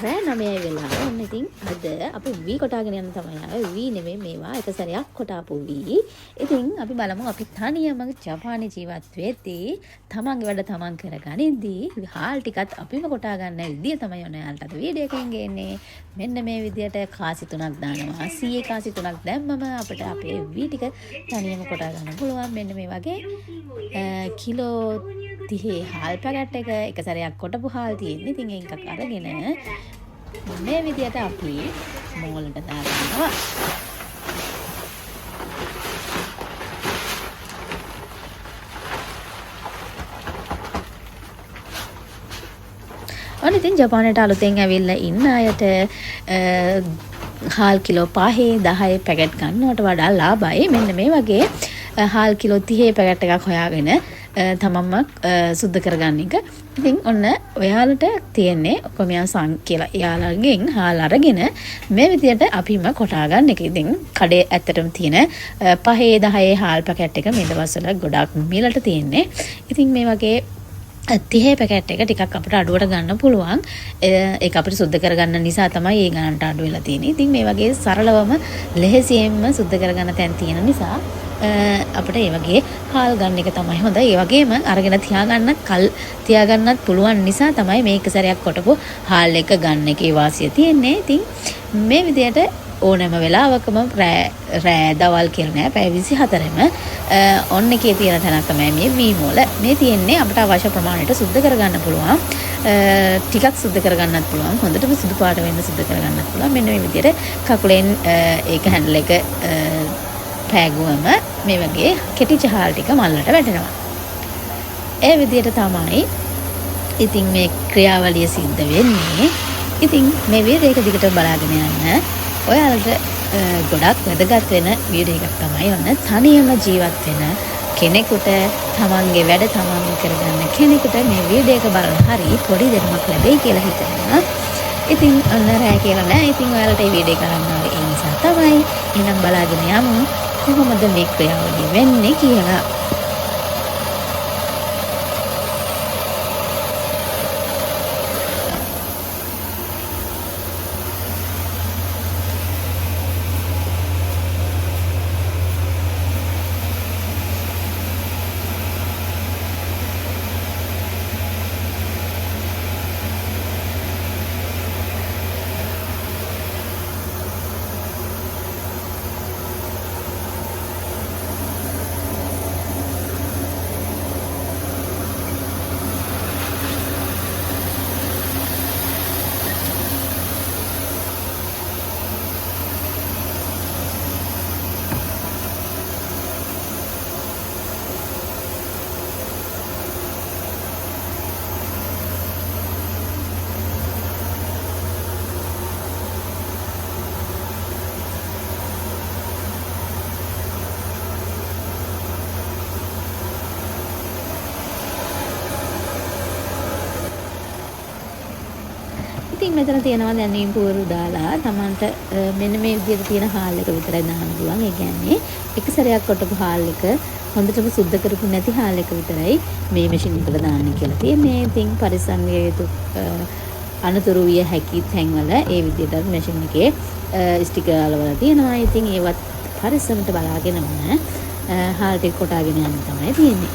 රෑ 9යි වෙලා. ඔන්න ඉතින් අද අපි වී කොටාගෙන යන්න තමයි ආවේ. වී නෙමෙයි මේවා එක සැරයක් කොටාපු වී. ඉතින් අපි බලමු අපි තනියම ජපානයේ ජීවත් වෙද්දී තමන්ගේ වැඩ තමන් කරගනිද්දී හාල් ටිකත් අපිම කොටා ගන්න විදිය තමයි ඔන්න ඔයාලට අද වීඩියෝ එකෙන් ගේන්නේ. මෙන්න මේ විදියට කාසි තුනක් දානවා. 100 කාසි තුනක් දැම්මම අපිට අපේ වී ටික තනියම කොටා ගන්න පුළුවන්. මෙන්න මේ වගේ කිලෝ 30 හාල් පැකට් එක එක සැරයක් කොටපු හාල් තියෙන්නේ. ඉතින් ඒකක් අරගෙන මේ විදියට අපි මෝලට දාගන්නවා. ඔන්න ඉතින් ජපානයට අලුතෙන් ඇවිල්ලා ඉන්න අයට හාල් කිලෝ 5 10 පැකට් ගන්නවට වඩා ලාභයි මෙන්න මේ වගේ හාල් කිලෝ 30 පැකට් එකක් හොයාගෙන තමන්ම සුද්ධ කරගන්න එක. ඉතින් ඔන්න ඔයාලට තියෙන්නේ ඔකමියා සං කියලා එයාලගෙන් හාල් අරගෙන මේ විදියට අපිම කොටා ගන්න එක. ඉතින් කඩේ ඇත්තටම තියෙන 5 10 හාල් පැකට් එක මේ දවස්වල ගොඩක් මිලට තියෙන්නේ. ඉතින් මේ වගේ 30 පැකට් එක ටිකක් අපිට අඩුවට ගන්න පුළුවන්. ඒක අපිට සුද්ධ කරගන්න නිසා තමයි ඒ ගණන්ට අඩු වෙලා තියෙන්නේ. ඉතින් මේ වගේ සරලවම ලෙහෙසියෙන්ම සුද්ධ කරගන්න තැන් තියෙන නිසා අපිට ඒ වගේ හාල් ගන්න එක තමයි හොඳ. ඒ වගේම අරගෙන තියාගන්න කල් තියාගන්නත් පුළුවන් නිසා තමයි මේ එක සැරයක් කොටපු හාල් එක ගන්න එකේ වාසිය තියෙන්නේ. ඉතින් මේ විදියට ඕනෑම වෙලාවකම රෑ දවල් කියලා නෑ, පැය 24ම ඔන් එකේ තියෙන තැනක් තමයි මේ වී මෝල. මේ තියෙන්නේ අපිට අවශ්‍ය ප්‍රමාණයට සුද්ධ කරගන්න පුළුවන්. ටිකක් සුද්ධ කරගන්නත් පුළුවන්. හොඳටම සුදු පාට වෙන්න සුද්ධ කරගන්නත් පුළුවන්. මෙන්න මේ විදියට කකුලෙන් ඒක හැන්ඩල් එක පෑගුවම මේ වගේ කෙටි චහල් ටික මල්ලට වැටෙනවා. ඒ විදියට තමයි ඉතින් මේ ක්‍රියාවලිය සිද්ධ වෙන්නේ. ඉතින් මේ වීඩියෝ එක දිගට බලාගෙන යන්න ඔයාලට ගොඩක් වැදගත් වෙන වීඩියෝ එකක් තමයි. ඔන්න තනියම ජීවත් වෙන කෙනෙකුට තමන්ගේ වැඩ තමන්ම කරගන්න කෙනෙකුට මේ වීඩියෝ එක බලලා හරි පොඩි දැනුමක් ලැබෙයි කියලා හිතනවා. ඉතින් ඔන්න රෑ කියලා නෑ. ඉතින් ඔයාලට මේ වීඩියෝ එක අරන් ආවේ ඒ නිසා තමයි. එහෙනම් බලාගෙන යමු කොහොමද මේ ක්‍රියාවලිය වෙන්නේ කියලා. ඉතින් මෙතන තියෙනවා දැනීම් පුවරු දාලා Tamanට මෙන්න මේ විදිහට තියෙන හාල් එක විතරයි දාන්න පුළුවන්. ඒ කියන්නේ එක සැරයක් කොටපු හාල් එක හොඳටම සුද්ධ කරපු නැති හාල් එක විතරයි මේ මැෂින් එකට දාන්න කියලා තියෙන්නේ. ඉතින් පරිස්සම් විය යුතු අනතුරු විය හැකි තැන්වල ඒ විදිහට මැෂින් එකේ ස්ටිකර් අලවලා තියෙනවා. ඉතින් ඒවත් පරිස්සමට බලාගෙන ඔන්න හාල් ටික කොටාගෙන යන්න තමයි තියෙන්නේ.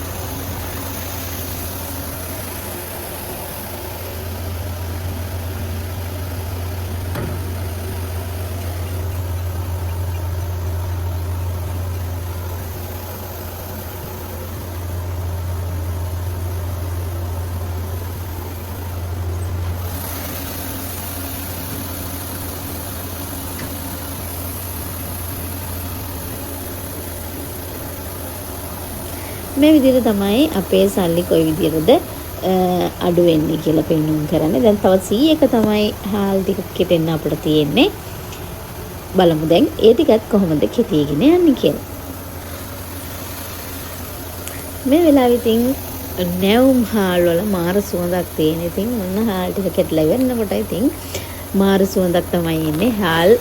මේ විදිහට තමයි අපේ සල්ලි කොයි විදිහටද අඩු වෙන්නේ කියලා පෙන්නුම් කරන්නේ. දැන් තවත් 100ක තමයි හාල් ටික කෙටෙන්න අපිට තියෙන්නේ. බලමු දැන් ඒ ටිකත් කොහොමද කෙටීගෙන යන්නේ කියලා. මේ වෙලාවේ ඉතින් නැවුම් හාල් වල මාර සුවඳක් තියෙන. ඉතින් ඔන්න හාල් ටික කෙටලා ඉවරනකොට ඉතින් මාර සුවඳක් තමයි එන්නේ. හාල්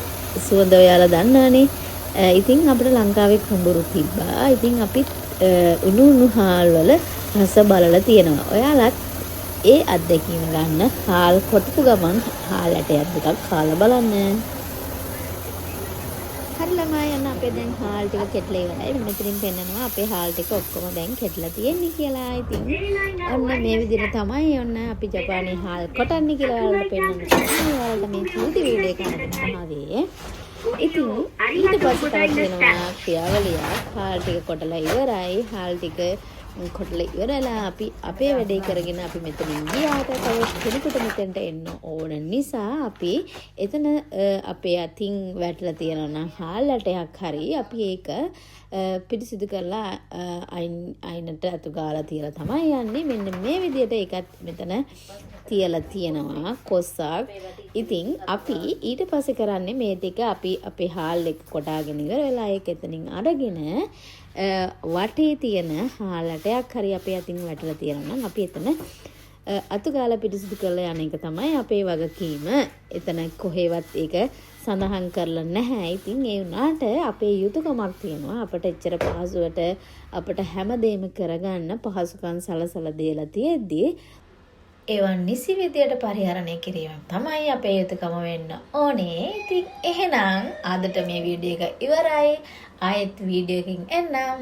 සුවඳ ඔයාලා දන්නවනේ. ඉතින් අපිට ලංකාවේ කුඹුරු තිබ්බා. ඉතින් අපිත් උණු උණු හාල් වල රස බලලා තියෙනවා. ඔයාලත් ඒ අත්දැකීම ගන්න හාල් කොටපු ගමන් හාල් ඇටයක් දෙකක් කාලා බලන්න. හරි ළමයි, ඔන්න අපේ දැන් හාල් ටික කෙටලා ඉවරයි. මෙතනින් පෙන්නනවා අපේ හාල් ටික ඔක්කොම දැන් කෙටලා තියෙන්නේ කියලා. ඉතින් ඔන්න මේ විදිහට තමයි ඔන්න අපි ජපානයේ හාල් කොටන්නේ කියලා ඔයාලට පෙන්නන්න තමයි ඔයාලට මේ චූටි වීඩියෝ එක අරගෙන ආවේ. ඉතින් ඊට පස්සේ තව තියෙනවා ක්‍රියාවලියක්. හාල් ටික කොටලා ඉවරයි. හාල් ටික කොටලා ඉවරලා අපි අපේ වැඩේ කරගෙන අපි මෙතනින් ගියාට තව කෙනෙකුට මෙතෙන්ට එන්න ඕන නිසා අපි එතන අපේ අතින් වැටලා තියෙනවා නම් හාල් ඇටයක් හරි අපි ඒක පිරිසිදු කරලා අයිනට අතු ගාලා තියලා තමයි යන්නේ. මෙන්න මේ විදිහට ඒකත් මෙතන තියලා තියෙනවා කොස්සක්. ඉතින් අපි ඊට පස්සේ කරන්නේ මේ ටික අපි අපේ හාල් එක කොටාගෙන ඉවර වෙලා ඒක එතනින් අරගෙන වටේ තියෙන හාල් ඇටයක් හරි අපේ අතින් වැටලා තියෙනවා නම් අපි එතන අතු ගාලා පිරිසිදු කරලා යන එක තමයි අපේ වගකීම. එතන කොහේවත් ඒක සඳහන් කරලා නැහැ. ඉතින් ඒ වුණාට අපේ යුතුකමක් තියෙනවා. අපට එච්චර පහසුවට අපට හැමදේම කරගන්න පහසුකම් සලසලා දීලා තියෙද්දි ඒවා නිසි විදියට පරිහරණය කිරීම තමයි අපේ යුතුකම වෙන්න ඕනේ. ඉතින් එහෙනම් අදට මේ වීඩියෝ එක ඉවරයි. ආයෙත් වීඩියෝ එකකින් එන්නම්.